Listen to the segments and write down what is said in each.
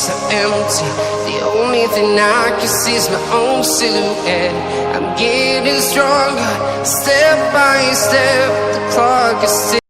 Streets are empty. The only thing I can see is my own silhouette. I'm getting stronger, step by step. The clock is ticking.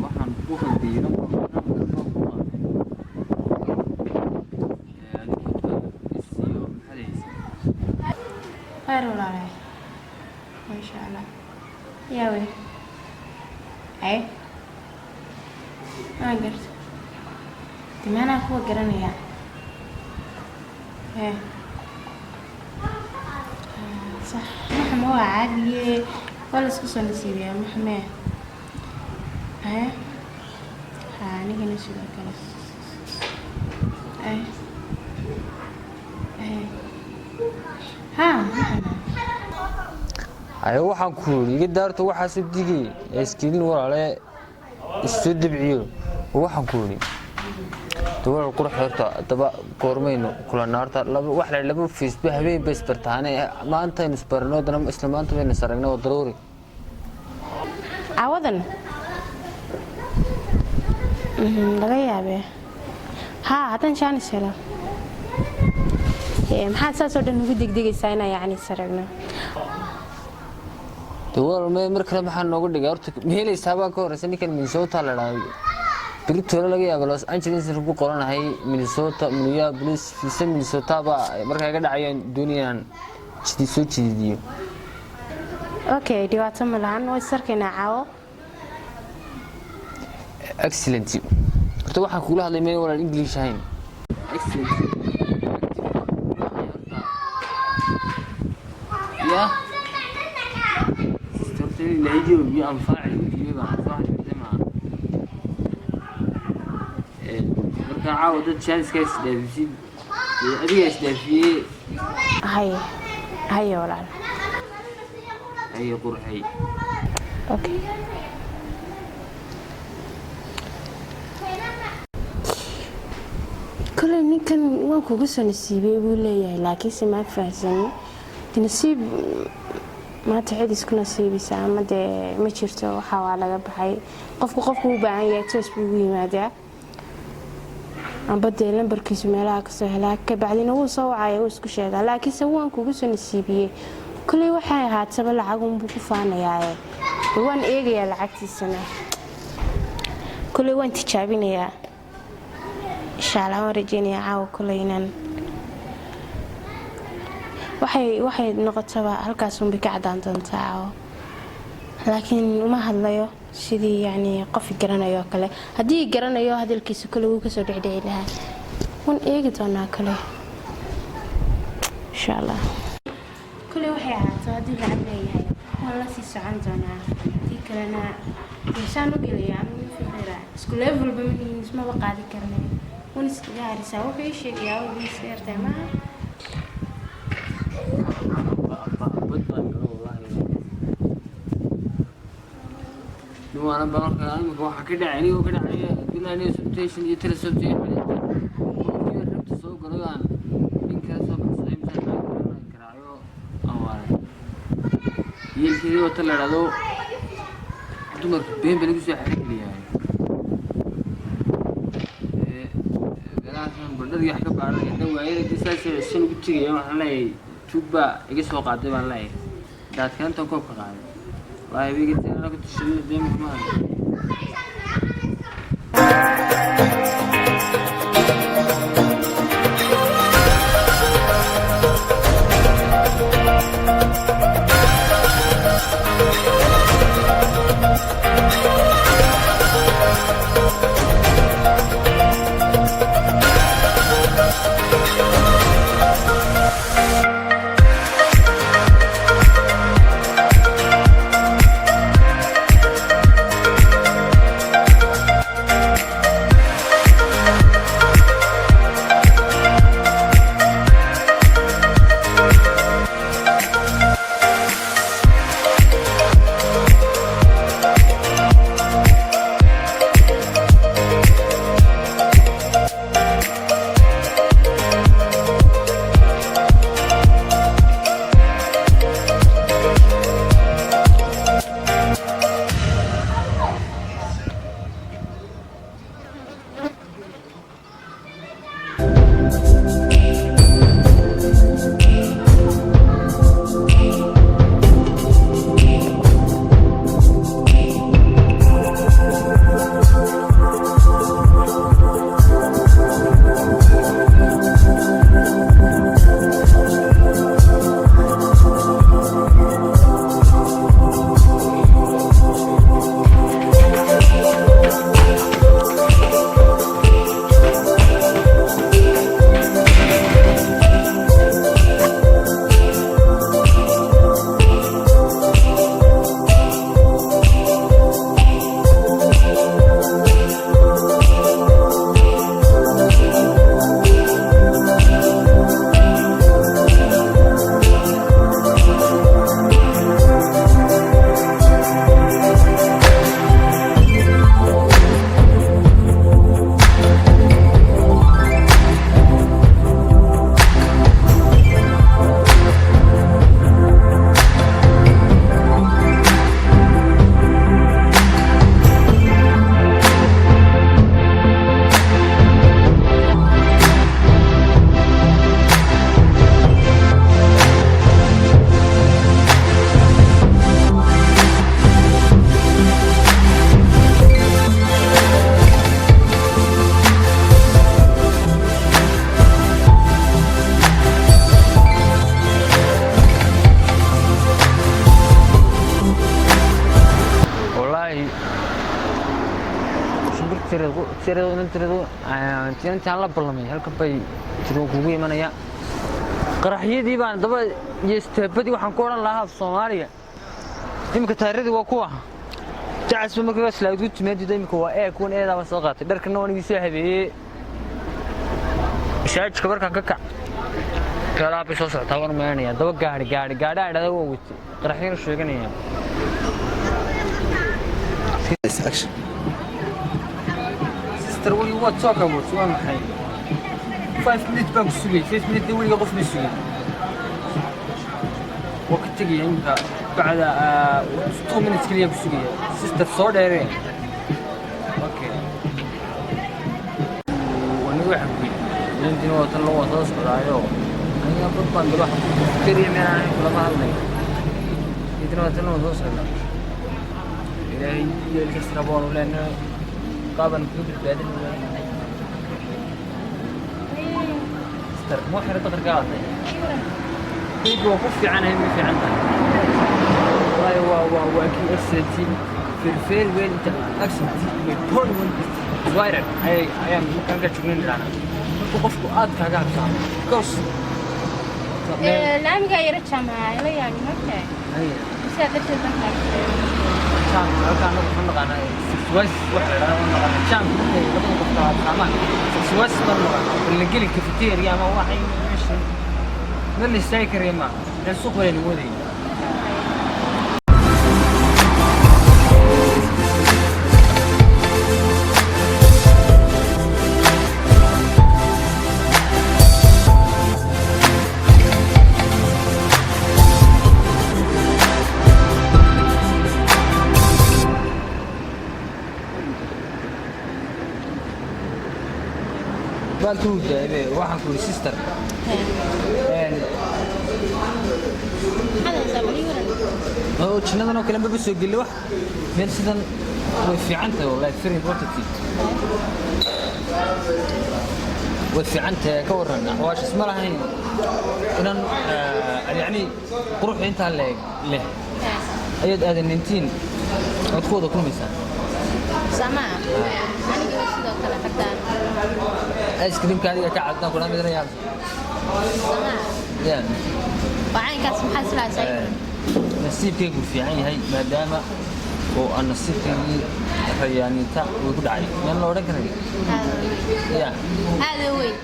Waxaan ku khaldiyey nambarka ku qaatay isiyo maxadaysa. Khayr walaalahay, maasha Allah. Yaawe haye, waan garta dimaanaa kuwa garanaya. Hee, sax maxama waa caadiye, waa laisku soo nasiibiyaa. Maxamee haye, ha anigana sidoo kale. Haye haye, ha maxama. Haye, waxaan ku yidhi iga daarto, waxaasu digay ee iskiilin walaale, issoo debciyo. Waxaan ku yidhi de walaal qurux, horta haddaba goormaynu kulanaa? Horta laba wax la laba Facebook habeen bay isbartaane, maantaynu isbarano, haddana isla maanta baynu is aragnay, waa daruuri. Caawadan laga yaabee haa, haddaan jaanis helo. Maxaad saas oo dhan ugu degdegaysaa inaa yacni is aragno? De walaal me mar kale maxaa nooga dhigay? Horta ma helaysaa baa ka horeysa. Ninkan Minnesota la dhahay, beritoole laga yaaba Los Angeles ku qoranahay, Minnesota, Minneapolis, fiise Minnesota baa markaa iga dhacayaan, doonaya inaan soo jididiyo. Okay, dhibaato ma lahan, waa is arkaynaa caawo. Excellent. Horta waxaan kugula hadlay meel walaal English ahayn. Excellent ya sister, horta ilaahiyo iyo anfaaci iyo baa anfaaci jamaca. Marka caawa dad jaaniska isdhaafisid, adiga isdhaafiyey. Haye haye walaal. Ayay qurxay. Okay. Koley ninkan waan kugu soo nasiibay buu leeyahay, laakiinse maa fahamsani. De nasiib maanta cid isku nasiibisa ama dee ma jirto. Waxaa waa laga baxay, qofku qofku u baahan yahay toos buu ugu yimaadaa, amba dee lambarkiisu meelaha kasoo helaa, kabacdina wuu soo wacaya, wuu isku sheegaa. Laakiinse waan kugu soo nasiibiyey, koley waxay ahaataba lacagunbuu ku faanayaaye. Bal waan eegayaa lacagtiisana, koley waan tijaabinayaa insha Allah. Waan rajeynayaa caawa koley inaan waxay noqotaba halkaasunbay ka cadaan doontaa caawa, laakiin uma hadlayo sidii yacni qof garanayo oo kale. Haddii garanayo hadalkiisa kole wuu kasoo dhecdheci lahaa. Waan eegi doonaa kale insha Allah. Kole waxay ahaato, haddii lacag leeyahay waan la sii socon doonaa, haddii kalena insaan u gelaya ama fiqira isku levelba manihin, ismaba qaadi karnay, waan iskaga harisaa. Wuxuu ii sheegayaa wuxuu iska yartahay maaha. Bad baan galo wallahi. Niwaana ba marka imika waxaa ka dhacay, anigoo ka dhacaya bilaa substation iyo telesoft iyo rabta soo galay, aan nin kala soo baxsaday. Ninkeedii wata la idhahdo dumarka been ba lagu soo xerigeliyaa. Meelahaasaan bandhadii wax ka baaranaya da waayada dee saas san ugu tegaya. Waxaan leeyahay tuug baa iga soo qaaday baan leeyahay, daadkaantan koobka qaaday. Wallaahi wiiga tirana ku tashanina dee ma hayo. Wallaahi shimbir tireed intaan la ballamay halkan bay tiro kugu imanaya. Qaraxyadii baan daba iyo isteebadii waxaan ku odhan lahaa af Soomaaliga. Iminka taayiradii waa kuwa jacasba markii waa islaa ugu timaadida. Iminka waa ee kuwan eedaaba soo qaatay dharkana waan igii soo habeeyey masaajidka markaan ka kac meelaha bay soo socotaa waan maynaya daba gaari gaari gaadhaa idhahda waa watay qaraxyana sheeganaya. Action. Sister, what you want talk about? Waa maxay? 5 minutes baan ku sugay. 5 minutes dee weliga qof ma sugay. Waa ka tegaya iminka bacda 2 minutes keliya ku sugaya. Sister, soo dheeree. Okay, aniga waxaan ku yidhi inantiina waa tan loo waa soo socdaayo. Aniga bad baan galo, waxaan ku fikiraya meel aan ahayn kulama hadlayo. Intina waa tan loo soo socdaa. Ilaahay yeelkiisna baanu leenahay qaaban kaga badbaadin. Sister, ma xira daqarka aatay? Kayga waa ku fiicanahay, ma fiican tahay? Wallaahi waa kii accent very well accent my tone one is viral ayay ayaan markaan ka joognayn idhahnaa markuu qofku aad kaaga habsaamo because Laamigaa yara jaamacaa la yaabi markay sidaa darteed baan kaaga Jaam halkaan anagu waxaan naqaanaa sixways waxa la idhahdaa waan naqaanaa. Jaamka markay labada qof kala habsaamaan sixways baan naqaanaa. Bal la geli cafeteria ama waxay meesha meel la istaagi karaya maaha meel suuq baynu moodayay. Dagaalkii wuu daayay. Waxaan ku yidhi, sister, Maxaad haysaa? Bal ii waran. Oo jinnadan oo kale maba soo gelin. Wax meel sidan way fiican tahay, wallahi, very important, way fiican tahay. Ka waran axwaashis ma lahayn inan yacni quruxda intaa leeg leh ayaad aadanintiin ood ku wada kulmaysaa. Samaa aniga sidoo kale xataa. Ice creamka adiga ka cadaan kula midna yaab. Samaa. Ya. Waa caynkaas. Maxaa islahaysaa? Nasiibkaygu fiican yahay maadaama oo aan nasiibkaygii rayaaniinta uu ku dhacay, meel la odhan karay ya. Aada u weyn.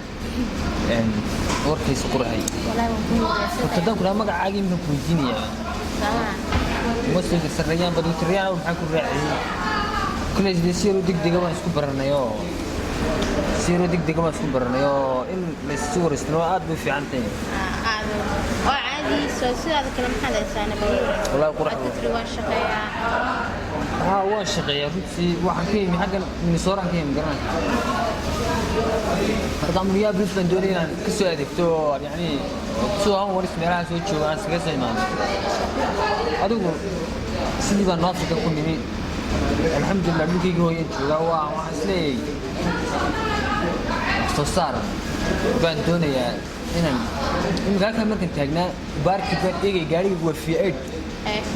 Warkiisa qurxay. Wallaahi waan ku Horta murugaysan. haddaan ku dhaha magacaagii maxaan ku weydiinayaa? Samaa. Muslimka sarreeyaan bad rayaan maxaan ku raaciyey? Kuley sidee si yaroo degdega baan isku baranay oo si yaroo degdega baan isku baranay oo in laysu wareystano aad bay u fiican tahay. Aada waa caadi. Soo sidaada kale maxaad haysaa? Nabadyo. Wallaahi qurux. Waad ku tiri waan shaqeeyaa. Haa, waan shaqeeyaa runtii. Waxaan ka yimi xaggan Minnesota-an ka yimi, garanaysa. Marka Minneapolis baan doonaya inaan ka soo adeegto oo yacni soo aan waris meelaha soo joogo aan iskaga soo imaado. Adigu sidii baan North Africa ku nimi, alxamdulilah, dhulkaygii hooyaan joogaa. Waa waxaan isleeyahay wax soo saar baan doonayaa inaan imika halkan markaan taagnaa baarkii baan eegay. Gaariga waa V8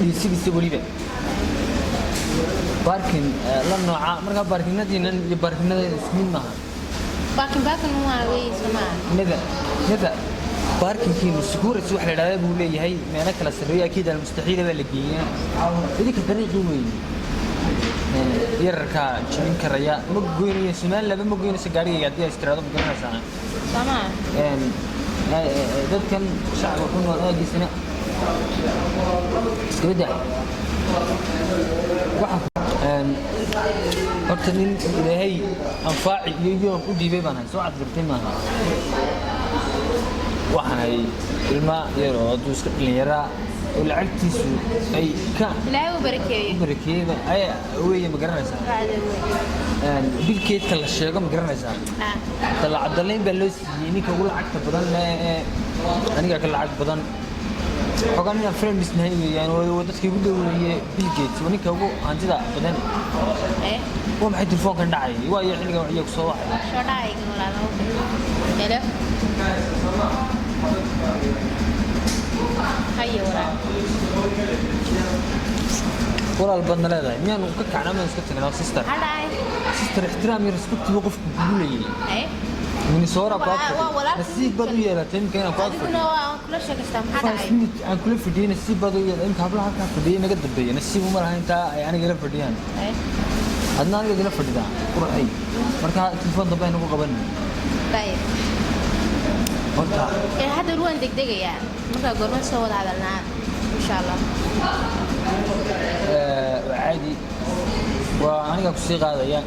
dhiisigiisa weliba baarkin la nooca. Markaa baarkinadiinan iyo baarkinada isku mid maaha. Baakin baakin waa wey, somaa? Nada nada, baarkinkiinu security wax la idhahdaa buu leeyahay, meelo kala sarreeyo akiid almustaxiila baa la geeyaa. Idinka dariiqii weeye yararkaa jibin karaya ma goynayo. Somalilandba ma goynayso gaarigayga haddii ay istiraado, ma garanaysaa? Somaa. Dadkan shacabka ku nool aagiisana iskaba daa. Waxa horta nin Ilaahay anfaaci iyo yoom u dhiibay baan hay soo cadgartay maaha. Waxaan hay ilma yar oo hadduu iska dhalinyaraa oo lacagtiisu ay ka Ilaahay u barakeeyo. U barakeeyey ay weeye, ma garanaysaa? Aada weyn. Bilkeedka la sheego, ma garanaysaa? Ah. Dalacadalayn baa loo siiyey ninka ugu lacagta badan leh ee aniga ka lacag badan. Xogaan inaan friends nahay weeyaan oo dadka igu dhoweeye. Bill Gates waa ninka ugu hantida badan. Waa maxay telefoonkan dhacay? Waa iyo xilligan iyagu soo wacay. Soo dhacay walaalo. Hello. Haye walaal. Walaal baadna leedahay, miyaanu ka kacnaa? Maan iska tagnaa, sister? Maxaa dhacay? Sister, ixtiraam iyo respect buu qofku kugu leeyahay. Minnesota ku Waa- ag waa walaalka. nasiib baad u yeelatay imika inaan ku ag Adiguna fadhiyo. waa kula sheekaystaa. Maxaa Five dhacay? minute aan kula fadhiyey nasiib baad u yeelatay. Imika hablaha halkaa fadhiyey naga dambeeya nasiib uma laha intaa ay aniga ila fadhiyaan. Adna aniga ila fadhidaa, qurxay. Marka telefoon dambe aynu ku qaban. Tayib. Horta Hadda waan degdegayaa. Markaa goorma soo wada hadalnaa, insha Allah? Waa caadi, waa aniga kusii qaadaya.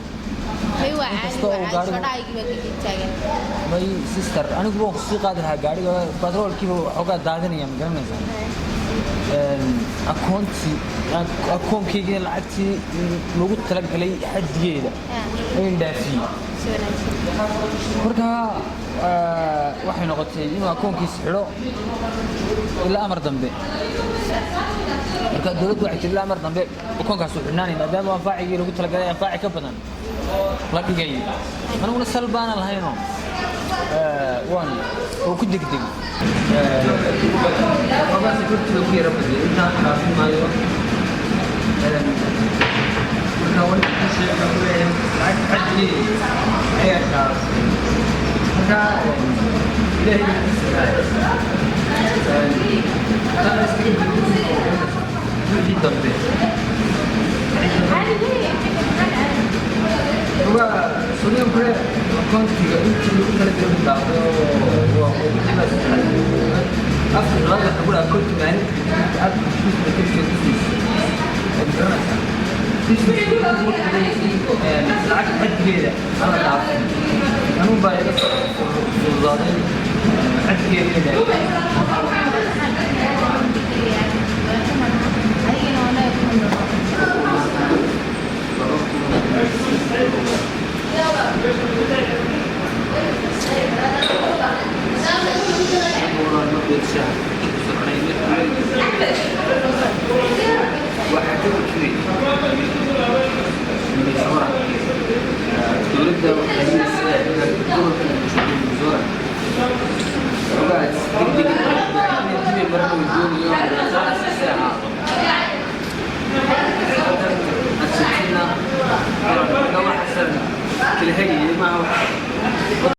Hay, waa caadi. Inkastoo Waa uu caadi soo gaarigu dhacaygii baa kadib taagan. May, sister, anigu waan kusii qaadi lahaa. Gaariga batroolkiiba waxoogaa daadinaya, ma garanaysaa? Akoonti akoonkeyga lacagtii lagu talagalay xaddigeeda ayaan dhaafiyey. Si wanaagsan. Marka waxay noqotay inuu akoonkiisa xidho ilaa amar dambe. Marka dowladdu waxay tiri ilaa amar dambe akoonkaas uu xidhnaanay maadaama anfaacigii lagu talagalay anfaaci ka badan la dhigay. Aniguna sal baanan lahaynoo waan oo ku degdegay. Xogaa security ku yara badiyay, intaan dhaafin maayo. Marka wali ku sheega ku leeyahay lacag xaddigeeda ayaa dhaafay. Marka Ilaahay baa ku siiyay. Tan iskaga wixii dambe Caadi wey. Maxaa dhacay? Waa suuliyan kule akoontiga intii lagu kala jiro dhaafay oo waa wixii baa afar bilood waxa ku dhaha akoonti maalinta aad business ka siisay. Lacag xaddigeeda ala dhaafay, anuun baa iga fududaaday xaddigeeda. Adigana waa naga ku nool. Soconay waxaa ka fikiray Minnesota. Dowladda waxay yidhi gobolka Minnesota xogaa degdeg inay marna way doonayaan si ahaado Argentina waxaasan kala hegayay maaha.